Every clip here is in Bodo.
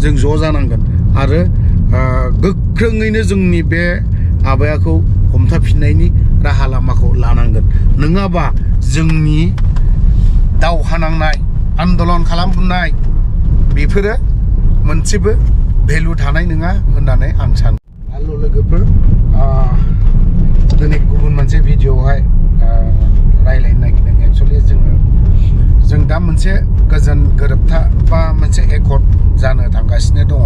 जों ज' जानांगोन आरो गोख्रोङैनो जोंनि बे आबहावाखौ हमथाफिननायनि राहा लामाखौ लानांगोन नङाबा जोंनि दावहा नांनाय आन्दलन खालामनाय बेफोरो मोनसेबो भेलु थानाय नङा होननानै आं सानो हेल' लोगोफोर दिनै गुबुन मोनसे भिडिअ'आवहाय रायज्लायनो नागिरदों एक्सुवेलि जों दा मोनसे गोजोन गोरोबथा बा मोनसे एकर्ड जानो थांगासिनो दङ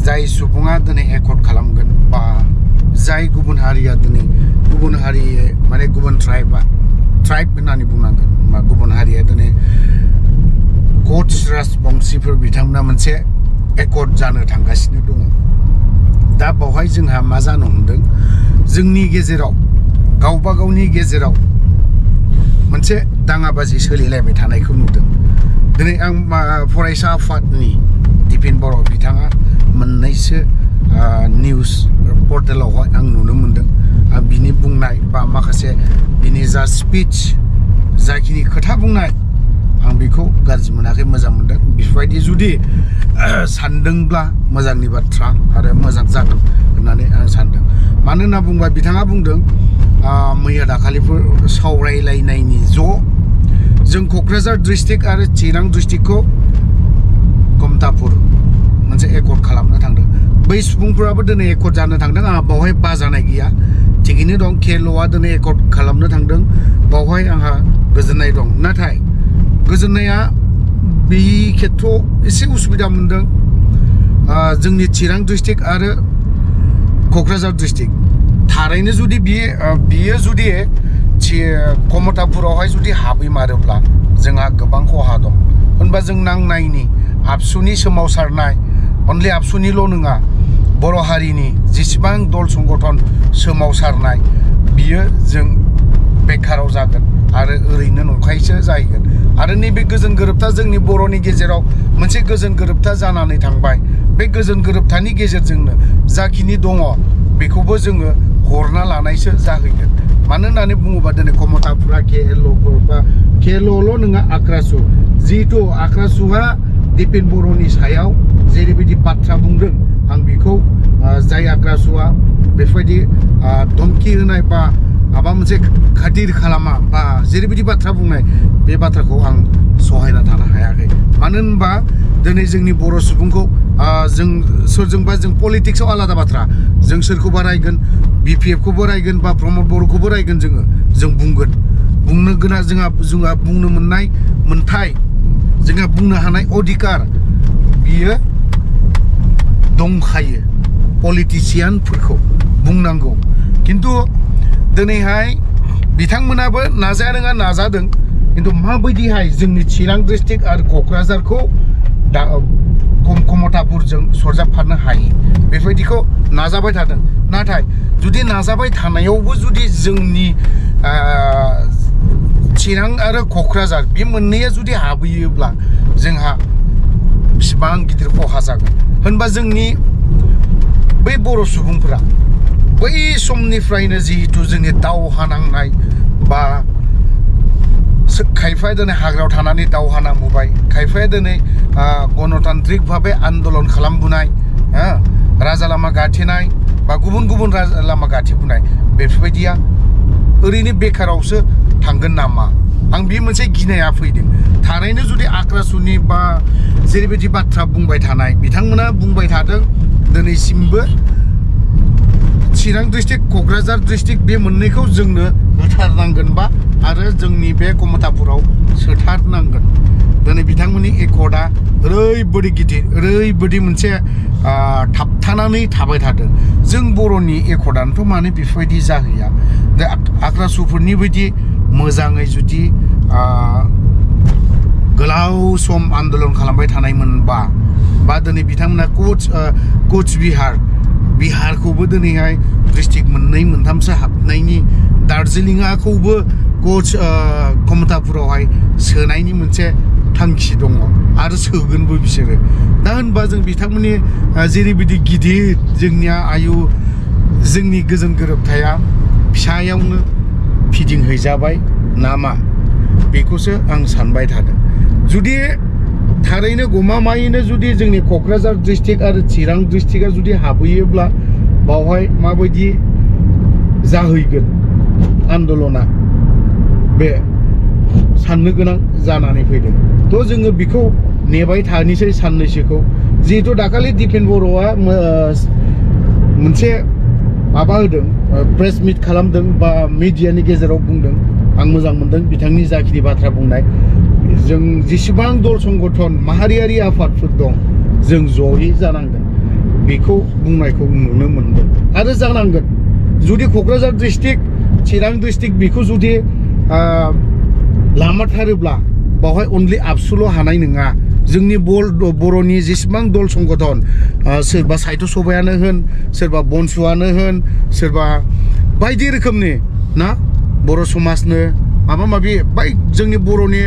जाय सुबुङा दिनै एकर्ड खालामगोन बा जाय गुबुन हारिया दिनै गुबुन हारि माने गुबुन ट्राइब होननानै बुंनांगोन बा गुबुन हारिया दिनै कच राजबंशीफोर बिथांमोना मोनसे एकर्ड जानो थांगासिनो दङ दा बावहाय जोंहा मा जानो हमदों जोंनि गेजेराव गावबा गावनि गेजेराव मोनसे दाङाबाजि सोलिलायबाय थानायखौ नुदों दिनै आं फरायसा आफादनि दिपेन बर' बिथाङा मोननैसो निउस पर्टेलावहाय आं नुनो मोनदों बिनि बुंनाय बा माखासे बिनि जा स्पिच जाखिनि खोथा बुंनाय आं बेखौ गाज्रि मोनाखै मोजां मोनदों बेफोरबायदि जुदि सानदोंब्ला मोजांनि बाथ्रा आरो मोजां जागोन होननानै आं सानदों मानो होनना बुङोबा बिथाङा बुंदों मैया दाखालिफोर सावरायलायनायनि जों क'क्राझार डिस्ट्रिक्ट आरो चिरां डिस्ट्रिक्टखौ कमतापुर मोनसे एकर्ड खालामनो थांदों बै सुबुंफोराबो दिनै एकर्ड जानो थांदों आंहा बावहाय बाजानाय गैया थिगैनो दं केल'आ दिनै एकर्ड खालामनो थांदों बावहाय आंहा गोजोननाय दं नाथाय गोजोननाया बे खेथ्रआव एसे उसुबिदा मोनदों जोंनि चिरां डिस्ट्रिक्ट आरो क'क्राझार डिस्ट्रिक्ट थारैनो जुदि बियो जुदि कमतापुरावहाय जुदि हाबैमारोब्ला जोंहा गोबां खहा दं होनबा जों नांनायनि आबसुनि सोमावसारनाय अनलि आबसुनिल' नङा बर' हारिनि जेसेबां दल संगठन सोमावसारनाय बियो जों बेखाराव जागोन आरो ओरैनो नंखायसो जाहैगोन आरो नैबे गोजोन गोरोबथा जोंनि बर'नि गेजेराव मोनसे गोजोन गोरोबथा जानानै थांबाय बे गोजोन गोरोबथानि गेजेरजोंनो जाखिनि दङ बेखौबो जोङो हरना लानायसो जाहैगोन मानो होननानै बुङोबा दिनै कमतापुरा केएल'फोर बा केएल'ल' नङा आक्रासु जिहेथु आक्रासुहा दिपेन बर'नि सायाव जेरैबायदि बाथ्रा बुंदों आं बेखौ जाय आक्रासुआ बेफोरबायदि धमकि होनाय बा माबा मोनसे खाथिर खालामा बा जेरैबायदि बाथ्रा बुंनाय बे बाथ्राखौ आं सहायना थानो हायाखै मानो होनबा दिनै जोंनि बर' सुबुंखौ जों सोरजोंबा जों पलिटिक्सआव आलादा बाथ्रा जों सोरखौबा रायगोन बिपिएफखौबो रायगोन बा प्रमद बर'खौबो रायगोन जों बुंगोन बुंनो गोनां जोंहा बुंनो मोननाय मोन्थाय जोंहा बुंनो हानाय अधिकार बियो दंखायो पलिटिसियानफोरखौ बुंनांगौ खिन्थु दिनैहाय बिथांमोनाबो नाजाया नङा नाजादों खिन्थु माबायदिहाय जोंनि चिरां डिस्ट्रिक्ट आरो क'क्राझारखौ कमतापुरजों सरजाबफानो हायो बेफोरबायदिखौ नाजाबाय थादों नाथाय जुदि नाजाबाय थानायावबो जुदि जोंनि चिरां आरो क'क्राझार बे मोननैया जुदि हाबहैयोब्ला जोंहा बेसेबां गिदिर खहा जागोन होनबा जोंनि बै बर' सुबुंफोरा बै समनिफ्रायनो जिहेतु जोंनि दावहा नांनाय बा खायफाया दिनै हाग्रायाव थानानै दावहा नांबोबाय खायफाया दिनै गणतान्त्रिक भाबे आन्दलन खालामबोनाय राजा लामा गाथेनाय बा गुबुन राजा लामा गाथेबोनाय बेफोरबायदिया ओरैनो बेखारावसो थांगोन नामा आं बे मोनसे गिनाया फैदों थारैनो जुदि आक्रासुनि बा जेरैबायदि बाथ्रा बुंबाय थानाय बिथांमोना बुंबाय थादों दिनैसिमबो चिरां डिस्ट्रिक्ट क'क्राझार डिस्ट्रिक्ट बे मोननैखौ जोंनो होथारनांगोन बा आरो जोंनि बे कमतापुराव सोथारनांगोन दिनै बिथांमोननि एकर्डआ ओरैबायदि गिदिर ओरैबायदि मोनसे थाबथानानै थाबाय थादों जों बर'नि एकर्डआनोथ' मानो बेफोरबायदि जाहैया दा आक्रासुफोरनि बायदि मोजाङै जुदि गोलाव सम आन्दलन खालामबाय थानायमोनबा बा दिनै बिथांमोना कच बिहारखौबो दिनैहाय डिस्ट्रिक्ट मोननै मोनथामसो हाबनायनि दार्जिलिंखौबो कमतापुरावहाय सोनायनि मोनसे थांखि दङ आरो सोगोनबो बिसोरो दा होनबा जों बिथांमोननि जेरैबायदि गिदिर जोंनिया जोंनि गोजोन गोरोबथाया फिसायावनो फिदिंहैजाबाय नामा बेखौसो आं सानबाय थादों जुदि थारैनो गमामायैनो जुदि जोंनि क'क्राझार डिस्ट्रिक्ट आरो चिरां डिस्ट्रिक्टआ जुदि हाबहैयोब्ला बावहाय माबायदि जाहैगोन आन्दलना बे साननो गोनां जानानै फैदों। थ' जोङो बेखौ नेबाय थानोसै साननैसोखौ। जिहेतु दाखालि दिपेन बर'आ मोनसे माबा होदों, प्रेस मिट खालामदों बा मिडियानि गेजेराव बुंदों, आं मोजां मोनदों बिथांनि जाखिनि बाथ्रा बुंनाय। जों जेसेबां दल संगठन माहारियारि आफादफोर दं जों जयै जानांगोन बेखौ बुंनायखौ नुनो मोनदों आरो जानांगोन। जुदि क'क्राझार डिस्ट्रिक्ट चिरां डिस्ट्रिक्ट बेखौ जुदि लामाथारोब्ला बावहाय अनलि आबसुल' हानाय नङा। जोंनि बर'नि जेसेबां दल संगठन, सोरबा साहित्य सभायानो होन, सोरबा बनसुआनो होन, सोरबा बायदि रोखोमनि ना बर' समाजनो माबा माबि जोंनि बर'नि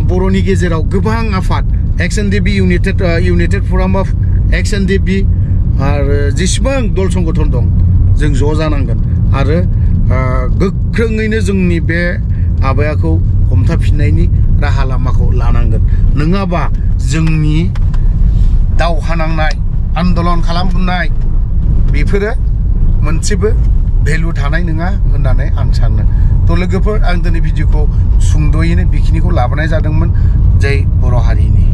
बर'नि गेजेराव गोबां आफाद XNDB इउनाइटेड फराम अफ XNDB आरो जेसेबां दल संगठन दं जों ज' जानांगोन आरो गोख्रोङैनो जोंनि बे आबायाखौ हमथाफिननायनि राहा लामाखौ लानांगोन। नङाबा जोंनि दावहा नांनाय आन्दलन खालामनाय बेफोरो मोनसेबो भेलु थानाय नङा होननानै आं सानो। थ' लोगोफोर, आं दिनै भिडिअखौ सुंद'यैनो बेखिनिखौ लाबोनाय जादोंमोन। जै बर' हारिनि।